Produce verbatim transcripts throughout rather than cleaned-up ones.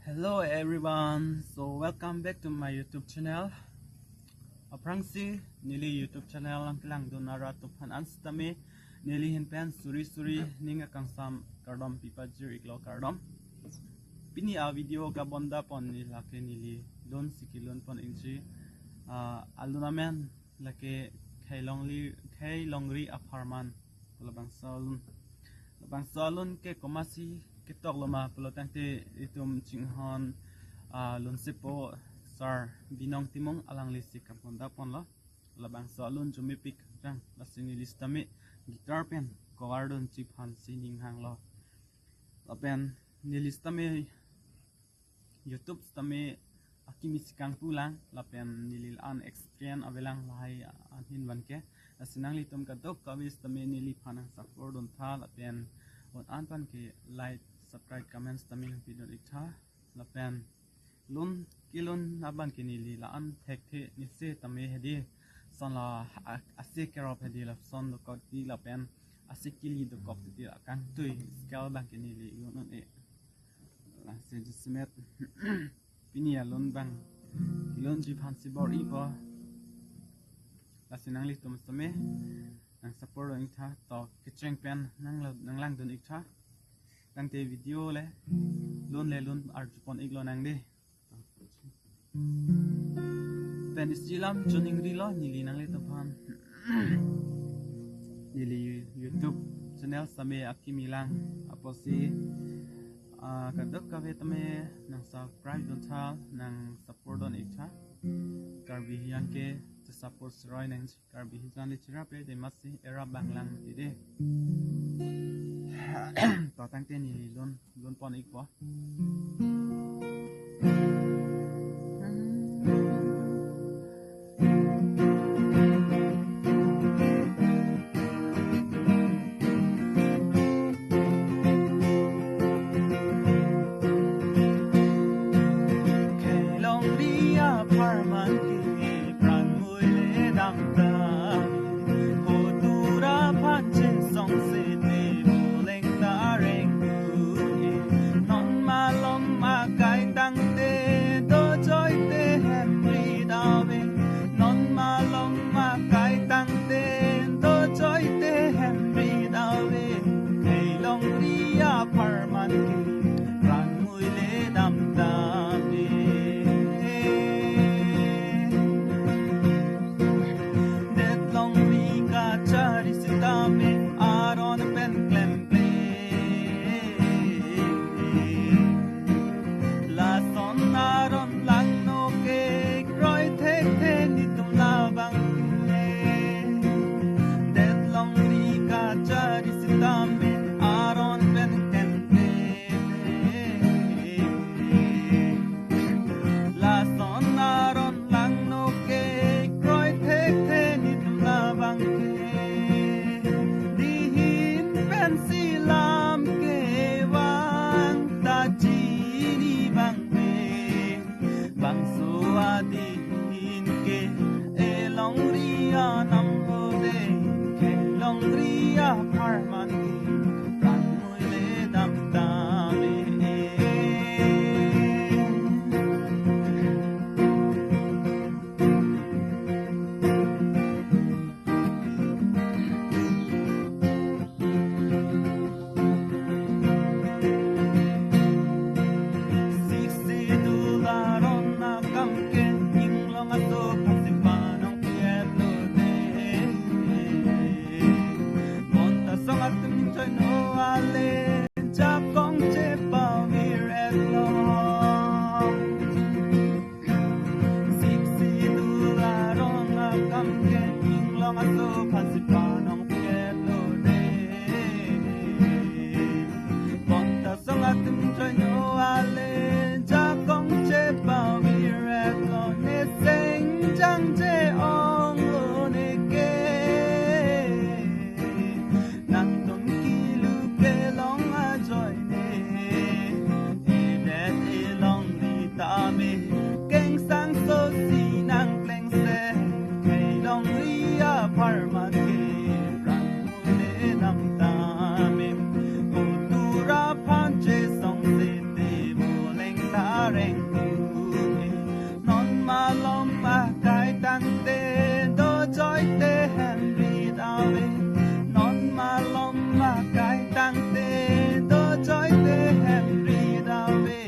Hello everyone, so welcome back to my YouTube channel. Aphrangsi neli YouTube channel along kelangdun arat atum aphan an sitame neli ahin pen suri suri ning akangsam kardom pipajir iklo, kardom. Pini a video kabonda pon ni lake neli lun si kelun pon ingji, ah, alun amen lake Khailongri, Khailongri apharman. Labangso alun, labangso alun ke komatsi ketok loma pulo tangte itum chinghon, ah, lunsepo Sar Binong Timung, alanglisi kabonda ponlo. Labangso alun jumipik jang, lasi neli sitame guitar pen cover dunji aphansi ning hanglo. Lapen neli sitame YouTube sitame akimi si kangpu lang, lapen neli la-an experience avelang lahai ahin abangke. Lasi nanglitum kadokave sitame neliphan nang support duntha, lapen un-an abangke like, subscribe, comment sitame nangpidun iktha. Lapen lun kelun abangke neli la-an thekthe, nisi tame hedi, lason la a-, ase kerop hedi, lason dokok ti lapen ase kili dokok ti la kangtui scale abangke neli lun un-e. Lasi jasemet pini alun abang kelunji aphansi bor-ipo. Lasi nanglitum sitame nang support dun iktha, to kecheng pen nang lo-, nang langdun iktha. Tangte video le lun le lun arjupon iklo nang de. Pen isi lam chuning rilo neli nanglitum aphan. Neli YouTube channel sitame akimi lang, apotsi, ah, kadokave tame nang subscribe duntha, nang support dun iktha. Karbi hiang ke support seroi nang, Karbi hijan le chirape de masi era banglang ti de. To tangte neli lun, lun pon ikpo. Khailongri apharman ke pran muile damtha. Hotura phan chesong sete buleng tareng tu e. Non malom akai tangte dojoite hem ri dave. Non malom akai tangte dojoite hem ri dave. Khailongri apharman ke pran muile damtha me. Det longri kachari sitame aron pen klemkle. Lason aron langno ke kroi thekthe netum labang ke. Det longri kachari sitame aron pen klemkle. Lason aron langno ke kroi thekthe netum labang ke. Dihin pensi lam kevang ta chini abang ke. Bangso adihin ke e longri anam lo de, Khailongri apharman ke pran muile damtha me. Siksi reng, non malom akai tangte dojoite hem rit ave. Non malom akai tangte dojoite hem rit ave.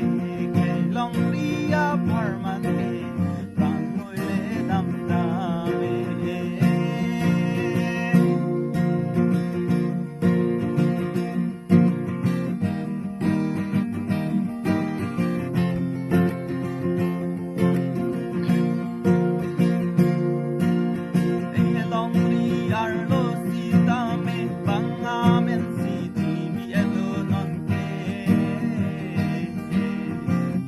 Kelongri apharman ke prangoi le dam tame. Kelongri arlo sitame bang amen si timi elo nonke.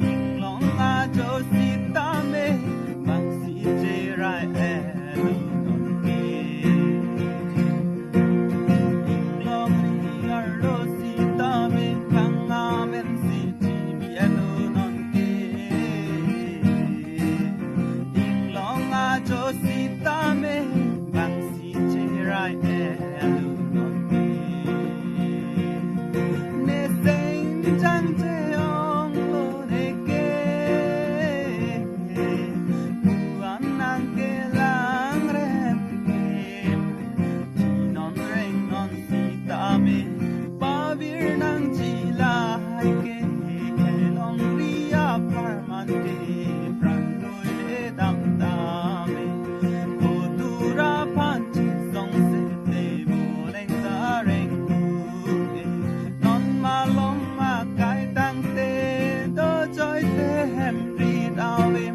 Inglong ajo sitame bang si cherai elo nonke. Inglongri arlo sitame bang amen si timi elo nonke. Inglong ajo sitame bang si cherai elo nonke. Ne seng jang cheong lo neke. Puan nangkelang rem ke. Chinon reng non sitame pavir nangji lahai ke. Kelongri apharman ke prangoi le dam tame. Kotura phan chisong sete boleng ta reng tu e. Non malom akai tangte dojoite hem rit ave.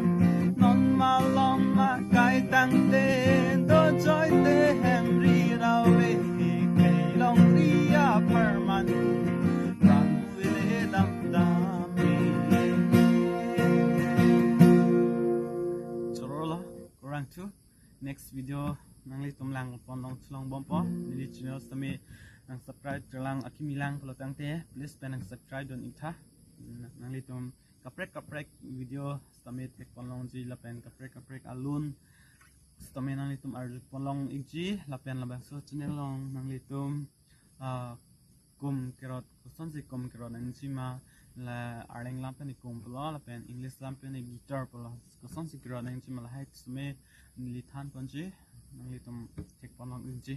Non malom akai tangte dojoite hem rit ave. Kelongri apharman prangoi le dam tame. Chorolo, kurang tu. Next video nanglitum lang pon long chelong bompo. Neli channel sitame nang subscribe chelang akimi lang pulo tangte, please pen nang subscribe dun ik tha. Nanglitum kaprek kaprek video sitame thek pon longji lapen kaprek kaprek alun sitame nanglitum arju pon long ikji lapen labangso channel along nanglitum, ah, kum kerot, kosonsi kum kerot nangji ma, la Arleng lam pen ikum pulo lapen English lam pen guitar pulo, kosonsi kerot nangji ma lahai sitame neli than ponji, nanglitum thek pon long ikji.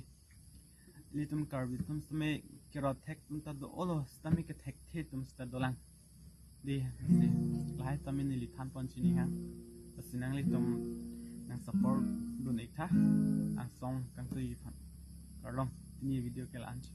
Ilitum Karbi atum sitame kerot thek atum ta do-olo, sitame kethekthe atum sita dolang. Dei, si, lahai sitame neli than pon chini ha. Lasi nanglitum nang support dun ik tha. Angsong kangtui aphan. Kardom, pini video ke la-an si.